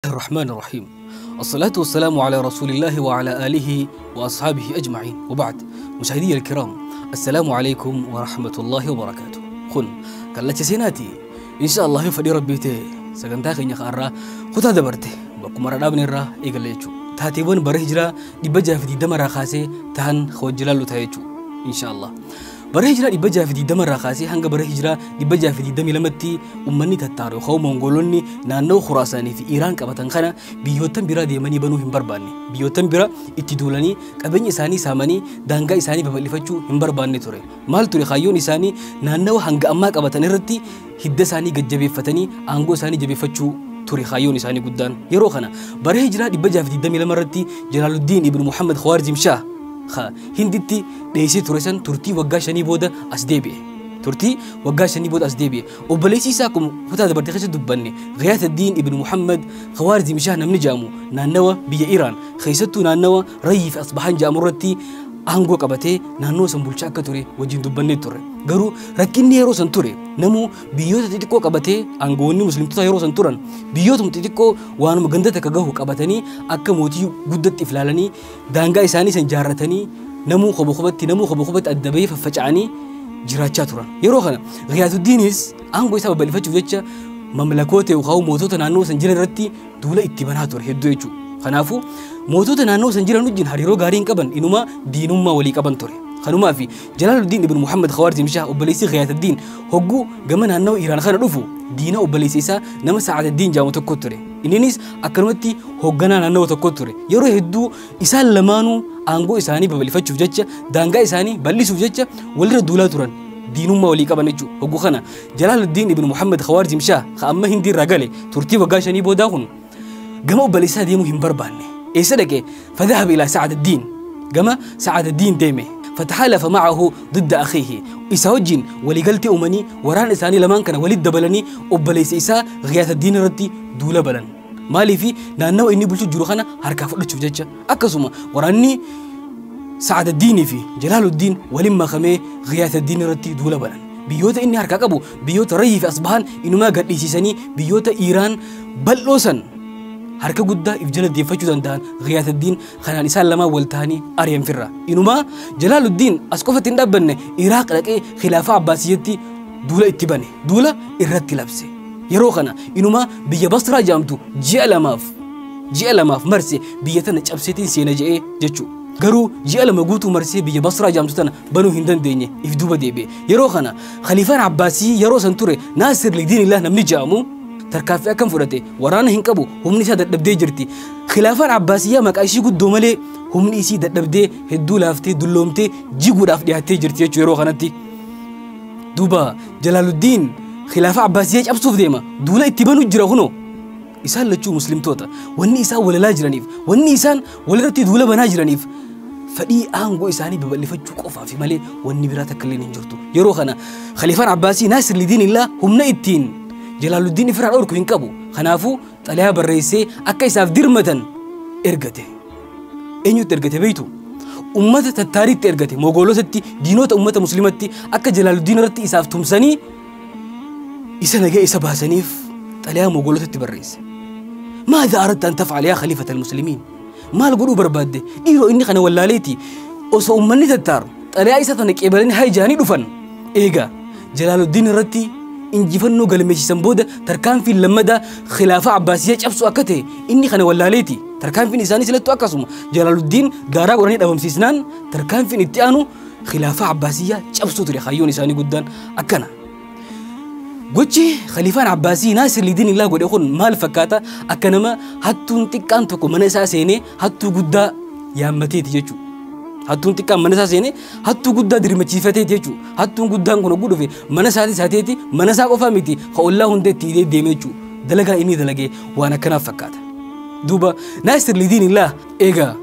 الرحمن الرحيم. الصلاة والسلام على رسول الله وعلى آله وأصحابه أجمعين، وبعد. مشاهدي الكرام، السلام عليكم ورحمة الله وبركاته. خن كلا سيناتي إن شاء الله يفدي ربي تي سغنتا خينيا خارا خطا دبرتي بكم رادابن الرا إيغليچو تاتيبون بره هجرا دبجا في دمرا خاسي تهن خوجلالو تايچو إن شاء الله. Bara hijiraa 620 irraa kaasee hanga bara hijiraa 622tti uummanni Tattaar yookaan Mongolonni naannoo Khuraasaanii fi Iraan qabatan kana biyyoottan biraa deemanii banuu hin barbaanne. Biyyoottan biraa itti duulanii qabeenya isaanii saamanii daangaa isaanii babal'ifachuu hin barbaanne ture. Maal ture kaayyoon isaanii? Naannoo hanga ammaa qabatan irratti hidda isaanii gajjabeeffatanii aangoo isaanii jabeeffachuu ture kaayyoon isaanii guddaan. Yeroo kana bara hijiraa 622 irratti Jalaaluddin ibn Muhammad Khawaarizim Shah Hinditti dheessee ture san turtii waggaa 5 booda as deebi'e. Turtii waggaa 5 booda as deebi'e. Obboleessi isaa akkuma kutaa dabartee keessa dubbanne Ghiyaataddiin ibn Muhammad Khawaarizim Shah namni jedhamu naannawa biyya Iraan keessattuu naannawa Rayyii fi Asbahaan jedhamu irratti aangoo qabatee naannoo san bulchaa akka ture wajjin dubbannee turre. Garuu rakkinni yeroo san ture namuu biyyoota xixiqqoo qabatee aangoonni muslimtoota yeroo san turan biyyootuma xixiqqoo waanuma ganda takka gahu qabatanii akka mootii guddatti iflaalanii daangaa isaanii san jaarratanii namuu qoba qobatti namuu qoba qobatti adda bahee faffaca'anii jiraachaa turan. Yeroo kana Ghiyaatuddiinis aangoo isaa babal'ifachuuf jecha mamlakoota yookaan mootota naannoo san jiran irratti duula itti banaa ture hedduu jechuudha. Kanaafuu mootota naannoo san jiran wajjin hariiroo gaarii hin qaban, inuma diinummaa walii qaban ture. Kanumaa fi Jalaaluddin ibn Muhammad Khawaarizim Shah obboleessi Ghiyaataddiin hogguu gama naannoo Iraan kana dhufu diina obboleessi isaa nama Sa'aadaddiin jedhamu tokko ture. Inninis akkanumatti hoogganaa naannoo tokko ture. Yeroo hedduu isaan lamaanuu aangoo isaanii babal'ifachuuf jecha daangaa isaanii bal'isuuf jecha walirra duulaa turan. Diinummaa walii qaban jechuudha. Hogguu kana Jalaaluddin ibn Muhammad Khawaarizim Shah ka amma Hindii irraa gale turtii waggaa 5 boodaa kun gama obboleessaa deemuu hin barbaanne. Eessa dhaqe? فذهب إلى سعد الدين. gama سعد الدين deeme. فتحالف معه ضد أخيه. إسا وجين ولقلت أمني وران إساني لمان كان ولد دبلني أبليس إسا غياث الدين ردي دولة بلن. مالي في نانو إني بلشو جروخنا هركا فلتشو جتشا. أكسوما وراني سعد الدين في جلال الدين ولما خمي غياث الدين ردي دولة بلن. بيوت إني هركا قبو بيوت ري في أصبهان إنو ما قد إيسيساني بيوت إيران بلوسن harka guddaa if jala deeffachuu danda'an Ghiyaataddiin kanaan isaan lamaan wal ta'anii ari'an firra. Inumaa Jalaaluddin as qofatti hin dhaabbanne Iraaq dhaqee khilaafaa Abbaasiyyatti duula itti bane, duula irratti labse. Yeroo kana inumaa biyya Basraa jedhamtu ji'a lamaaf marse biyya tana cabseetiin seena je'ee jechuudha. Garuu ji'a 2 guutuu marsee biyya Basraa jedhamtu tana banuu hin dandeenye, if duuba deebi'e. Yeroo kana khaliifaan Abbaasii yeroo san ture Naasir Lidiinillah namni jedhamu tarkaaffii akkam fudhate? Waraana hin qabu, humni isaa dadhabdee jirti. Khilaafaan Abbaasiyyaa maqaa ishii guddoo malee humni isii dadhabdee hedduu laaftee dulloomtee jiguudhaaf dhiyaattee jirti jechuudha yeroo kanatti. Duuba Jalaaluddin khilaafa Abbaasiyyaa cabsuuf deema, duula itti banuu jira kunoo. Isaan lachuu muslimtoota wanni isaan walalaa jiraniif, wanni isaan walirratti duula banaa jiraniif fedhii aangoo isaanii babal'ifachuu qofaafi malee wanni biraa takka illee hin jirtu. Yeroo kana khaliifaan Abbaasii Naasir Lidiinillah humna ittiin Jalaaluddin ifirraa dhorku hin qabu. Kanaafuu xalayaa barreessee akka isaaf dirmatan ergate. Eenyutti ergate beektu? Ummata Tattaariitti ergate, Mogolotatti, diinota ummata muslimatti akka Jalaaluddin irratti isaaf tumsanii isa nagaa isa baasaniif xalayaa Mogolotatti barreesse. ماذا أردت أن تفعل يا خليفة المسلمين؟ maal godhuu barbaadde? Dhiiroo inni kana wallaaleeti. Osoo ummanni Tattaar xalayaa isa tana qeebalanii haa ijaanii dhufan. Eegaa Jalaaluddin irratti injifannoo galmeessisan booda tarkaanfiin lammadaa khilaafa Abbaasiyyaa cabsu akka ta'e inni kana wallaaleeti. Tarkaanfiin isaanii silattu akkasuma Jalaaluddin daaraa godhanii dhabamsiisnaan tarkaanfiin itti aanu khilaafa Abbaasiyyaa cabsuu ture kaayyoon isaanii guddaan akkana. Gochi khaliifaan Abbaasii Naasir Lidiinillah godhe kun maal fakkaata? Akka nama hattuun xiqqaan tokko mana isaa seenee hattuu guddaa yaammateeti jechuudha. Hattuun xiqqaan mana isaa seenee hattuu guddaa dirmachiifateeti jechuudha. Hattuun guddaan kun hogguu dhufe mana isaatis hateeti, mana isaa qofaa miti ka ollaa hunda itti hidhee deeme jechuudha. Dalagaa inni dalagee waan akkanaaf fakkaata. Duuba Naasir Lidiinillah eegaa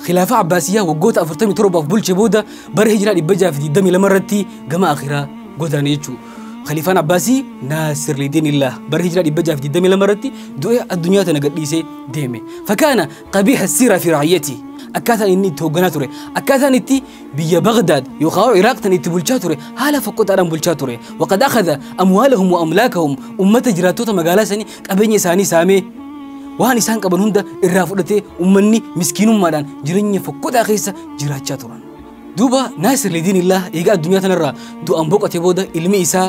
khilaafa Abbaasiyyaa waggoota 47 bulche booda bara hijiraa 622 irratti gama akhiraa godaane jechuudha. Khaliifaan Abbaasii Naasir Lidiinillah bara hijiraa 622 irratti du'ee addunyaa tana gadhiisee deeme. فكان قبيح السيرة في رعيته. Akkaataan inni itti hoogganaa ture, akkaataan itti biyya Bagdaad yookaan Iraaq tan itti bulchaa ture haala fokkotaadhaan bulchaa ture. وقد أخذ أموالهم وأملاكهم. Ummata jiraattota magaalaa sanii qabeenya isaanii saamee Waan isaan qaban hunda irraa fudhatee ummanni miskiinummaadhaan jireenya fokkotaa keessa jiraachaa turan. Duuba Naasir Lidiinillah egaa addunyaa tanarraa du'aan boqote booda ilmi isaa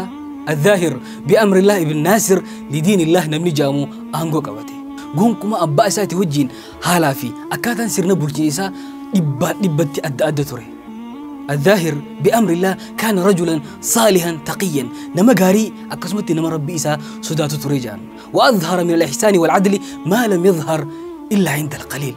الظاهر بأمر الله ابن ناصر لدين الله نمني جامو أنغو قبته. gonkumaa abbaa isaati wajjin haalaa fi akkaataan sirna bulchiinsaa dhibbaan dhibbatti adda adda ture. الظاهر بأمر الله كان رجلا صالحا تقيا نما غاري أكسمت نما ربي إسا صدات تريجان وأظهر من الإحسان والعدل ما لم يظهر إلا عند القليل.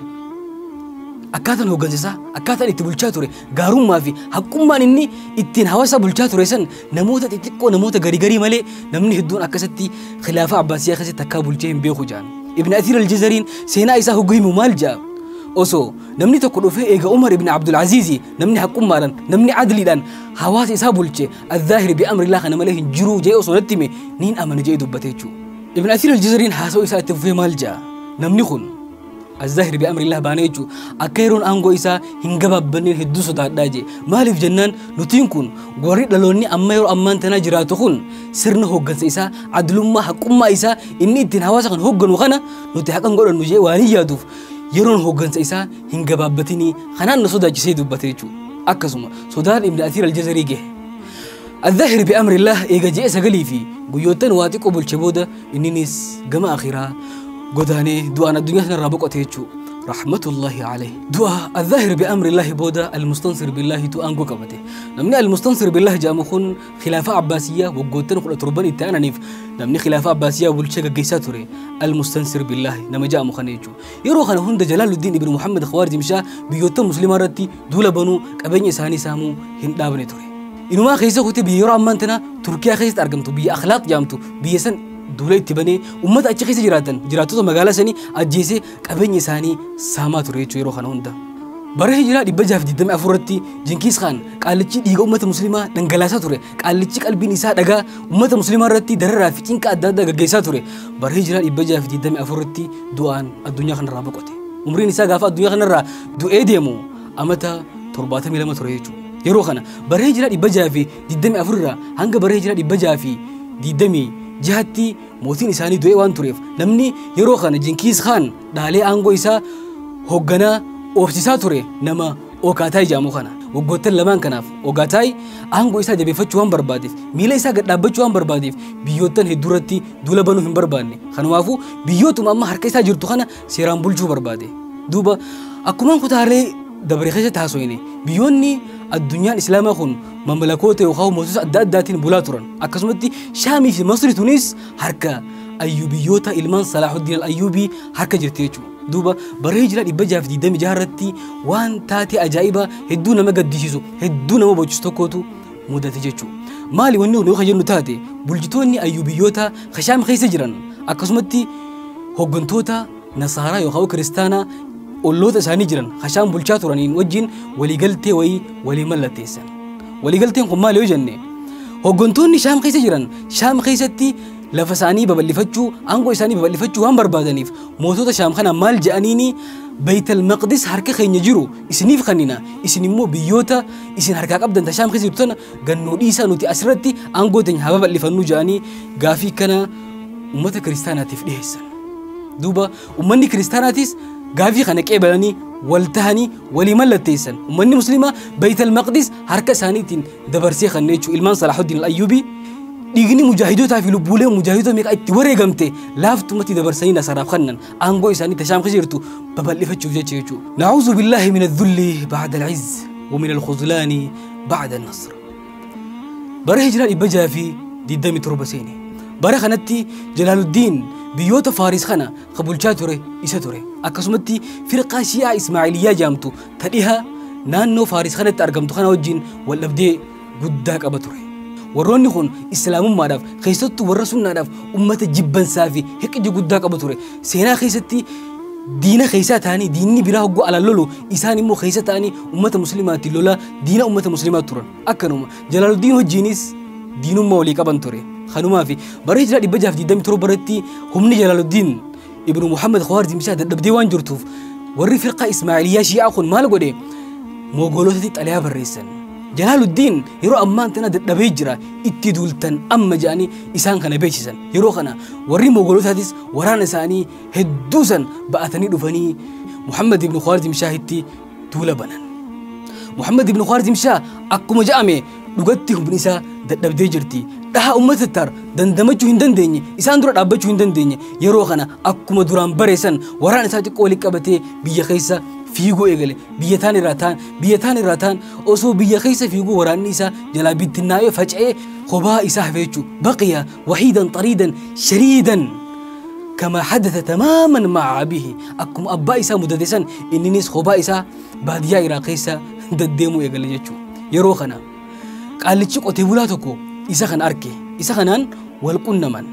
akkaataan hooggansa isaa akkaataan itti bulchaa ture gaarummaa fi haqqummaan inni ittiin hawaasa bulchaa ture san namoota xixiqqoo namoota garii garii malee namni hedduun akkasatti khilaafa Abbaasiyyaa keessatti takkaa bulchee hin beeku jaan. Ibn Athiir al-Jazariin seenaa isaa hogguu himu maal jaa? Osoo namni tokko dhufee eega Umar ibn Abdul Aziz namni haqqummaadhaan namni adliidhaan hawaasa isaa bulche الظاهر بأمر الله kana malee hin jiru jee osoo natti hime niin amana jee dubbate jechuudha. Ibn Athiir al-Jazariin haasa'u isaa itti fufee maal jaa? Namni kun الظاهر بأمر الله baanee jechuudha. Akka yeroon aangoo isaa hin gabaabbanneen hedduu sodaadhaa jee. Maaliif jennaan nutiin kun warri dhaloonni amma yeroo ammaan tanaa jiraatu kun sirna hooggansa isaa adlummaa haqqummaa isaa inni ittiin hawaasa kan hoogganu kana nuti haqan godhannu jee waan hin yaaduuf yeroon hooggansa isaa hin gabaabbatinii kanaan na sodaachisee dubbate jechuudha. Akkasuma sodaan Ibn Athiir al-Jazarii gahe. الظاهر بأمر الله eega ji'a sagalii fi guyyoottan waa xiqqoo bulche booda inninis gama akhiraa godaanee du'aan addunyaa sanarraa boqote jechuudha. رحمة الله عليه. دعاء الظاهر بأمر الله بودا المستنصر بالله تو أنغو قبته. نمني المستنصر بالله جامخون خلافة عباسية وقوتن خلق تربان التانانيف. نمني خلافة عباسية بولشيكا جيساتوري المستنصر بالله نما جاء مخنيجو. يروح أنا هند جلال الدين ابن محمد خوارزم شاه بيوتن مسلم رتي دولة بنو كبني ساني سامو هند دابني توري. إنه ما خيسة كنت بيرو أمانتنا تركيا خيسة أرقمتو بي أخلاق جامتو بيسن duula itti banee uummata achi keessa jiraatan jiraattota magaalaa sanii ajjeesee qabeenya isaanii saamaa ture jechuudha yeroo kana hunda. Bara hijiraa 624 irratti Jinkiis Khaan qaallichi dhiiga uummata musliimaa dhangalaasaa ture. Qaallichi qalbiin isaa dhagaa uummata musliimaa irratti dararaa fi cinqa adda addaa gaggeessaa ture. Bara hijiraa 624 irratti du'aan addunyaa kanarraa boqote. Umriin isaa gaafa addunyaa kanarraa du'ee deemu amata 72 ture jechuudha. Yeroo kana bara hijiraa 624 irraa hanga bara hijiraa 620 jihatti mootiin isaanii du'ee waan tureef namni yeroo kana Jinkiis Khaan dhaalee aangoo isaa hoogganaa oofsisaa ture nama Ogaataay jedhamu kana. Waggoottan lamaan kanaaf Ogaataay aangoo isaa jabeeffachuu waan barbaadeef miila isaa gad dhaabbachuu waan barbaadeef biyyoottan hedduu irratti duula banuu hin barbaanne. Kanumaafuu biyyootuma amma harka isaa jirtu kana seeraan bulchuu barbaade. Duuba akkumaan kutaalee dabaree keessa haasofne biyyoonni addunyaan islaamaa kun mamlakoota yookaan mootota adda addaatiin bulaa turan. Akkasumatti Shaamii fi Masri tunis harka Ayyuubiyyoota ilmaan Salaahuddin al-Ayyuubii harka jirti jechuudha. Duuba bara hijiraa 626 irratti waan taatee ajaa'ibaa hedduu nama gaddisiisu hedduu nama bochisu tokkotu mudate jechuudha. Maali wanni kun yoo jennu taate bulchitoonni Ayyuubiyyoota Shaam keessa jiran akkasumatti hooggantoota Nasaaraa yookaan Kiristaanaa olloota isaanii jiran Shaam bulchaa turaniin wajjin waliigaltee wayii walii mallatteessan. Waliigalteen kun maali yoo jenne hooggantoonni Shaam keessa jiran Shaam keessatti lafa isaanii babal'ifachuu aangoo isaanii babal'ifachuu waan barbaadaniif mootota Shaam kana maal jedhaniini Baytal Maqdis harka keenya jiru isiniif kennina isin immoo biyyoota isin harkaa qabdan Shaam keessa jirtu tana gannoo dhiisaa nuti asirratti aangoo teenya haa babal'ifannu jedhanii gaafii kana uummata kiristaanaatiif dhiyeessan. Duuba uummanni kiristaanaatis gaafii kana qeebalanii wal tahanii walii mallatteessan. Uummanni musliimaa Baytal Maqdis harka isaaniitiin dabarsee kenne jechuudha. Ilmaan Salaahuddin al-Ayyuubii dhiigni mujaahidotaa fi lubbuulee mujaahidota meeqa itti wareegamte laaftumatti dabarsanii nasaraaf kennan aangoo isaanii tashaam keessa jirtu babal'ifachuuf jecha jechuudha. Na'uuzu billaahi min adh-dhulli ba'da al-'izz wa min al-khuzlaani ba'da an-nasr. Bara hijiraa 627 seene. Bara kanatti Jalaaluddiin biyyoota Faaris kana ka bulchaa ture isa ture. Akkasumatti firqaa Shi'aa Ismaa'iliyyaa jedhamtu tadhiha naannoo Faaris kanatti argamtu kana wajjin wal dhabdee guddaa qaba ture. Warroonni kun islaamummaadhaaf keessattuu warra sunnaadhaaf ummata jibbansaa fi hiqji guddaa qaba ture. Seenaa keessatti diina keessaa ta'anii diinni biraa hogguu alaan lolu isaan immoo keessa ta'anii ummata musliimaatti lola diina ummata musliimaa turan. Akkanuma Jalaaluddiin wajjinis diinummaa walii qaban ture. Kanumaa fi bara hijiraa 627 irratti humni Jalaaluddiin ibn Muhammad Khawaarizm Shah dadhabdee waan jirtuuf warri firqaa Ismaa'iliyyaa Shi'aa kun maal godhe moogolotatti xalayaa barreessan. Jalaaluddin yeroo ammaan tana dadhabee jira itti duultan amma jedhanii isaan kana beeksisan. Yeroo kana warri Mogolotaatis waraana isaanii hedduu san ba'atanii dhufanii Muhammad ibn Khwarizm Shaahitti duula banan. Muhammad ibn Khwarizm Shaah akkuma jedhame dhugatti humni isaa dadhabdee jirti. Dhaha uummata Tattaar dandamachuu hin dandeenye, isaan dura dhaabbachuu hin dandeenye. Yeroo kana akkuma duraan bareessan waraana isaa xiqqoo walitti qabatee biyya keessa fiiguu eegale. Biyya taan irraa taan, biyya taan irraa taan osoo biyya keessa fiiguu waraanni isaa jalaa bittinnaa'ee faca'ee kophaa isaa hafe jechuudha. Baqiya wahiidan xariidan shariidan كما حدث تماما مع أبيه. أكم أبا إسا مددسا إننيس خبا إسا باديا إراقيسا دديمو إيقال جتشو. يروخنا قال لتشي قتيبولاتكو إسا خان أركي إسا خانان والقنمان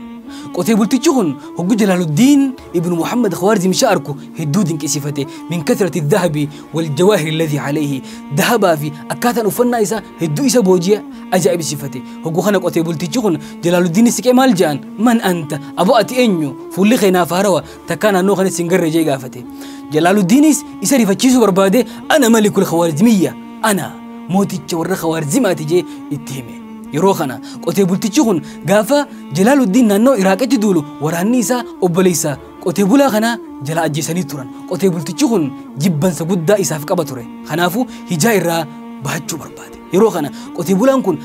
قتيبولتشون هو جلال الدين ابن محمد خوارزم شاركو هدود كسفته من كثرة الذهب والجواهر الذي عليه ذهب في أكاتا أفنا إسا هدو إسا بوجيا أجائب صفته. هو خنا قتيبولتشون جلال الدين سكي مالجان من أنت أبو أتي إنيو فولي خينا فاروا تكان نوخن سنجر جي قافته. جلال الدين إسا رفتشيسو برباده أنا ملك الخوارزمية أنا موتيتش ورا خوارزماتي جي اتهمه. Yeroo kana qotee bultichi kun gaafa Jalaaluddin naannoo Iraaqitti duulu waraanni isaa obboleessa qotee bulaa kana jala ajjeesanii turan. Qotee bultichi kun jibbansa guddaa isaaf qaba ture. Kanaafuu hijaa irraa bahachuu barbaade. Yeroo kana qotee bulaan kun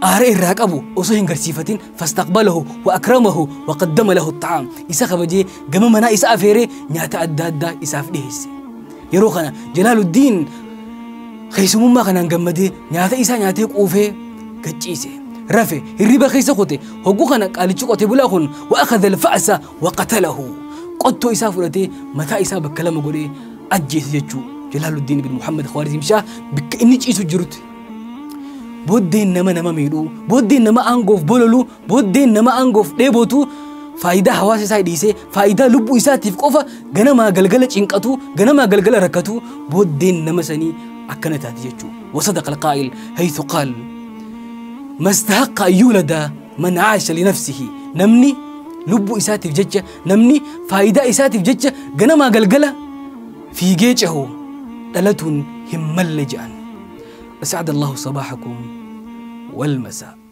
aara irraa qabu osoo hin garsiifatin fastaqbalahu wa akramahu wa qaddama lahu at-ta'am isa kabajee gama manaa isa afeeree nyaata adda addaa isaaf dhiyeesse. Yeroo kana Jalaaluddin keessummaa kanaan gammadee nyaata isaa nyaatee quufee gachiise rafe hirriba keessa qote. Hogguu kana qaalichi qotee bulaa kun wa akhadha al-fa'sa wa qatalahu qottoo isaa fudhatee mataa isaa bakka lama godhee ajjeese jechuu. Jalaaluddin ibn Muhammad Khwarizm Shaah bakka inni ciisu jirutti booddeen nama nama miidhuu, booddeen nama aangoof bololuu, booddeen nama aangoof dheebotu faayidaa hawaasa isaa dhiisee faayidaa lubbuu isaatiif qofa ganamaa galgala cinqatu, ganamaa galgala rakkatu booddeen nama sanii akkana taati jechuu. وصدق القائل حيث قال ما استحق أن يولد من عاش لنفسه. نمني لبو إساتي في جتة، نمني فايدة إساتي في جتة جنما قلقلة في جيجه دلتون همال لجان. أسعد الله صباحكم والمساء.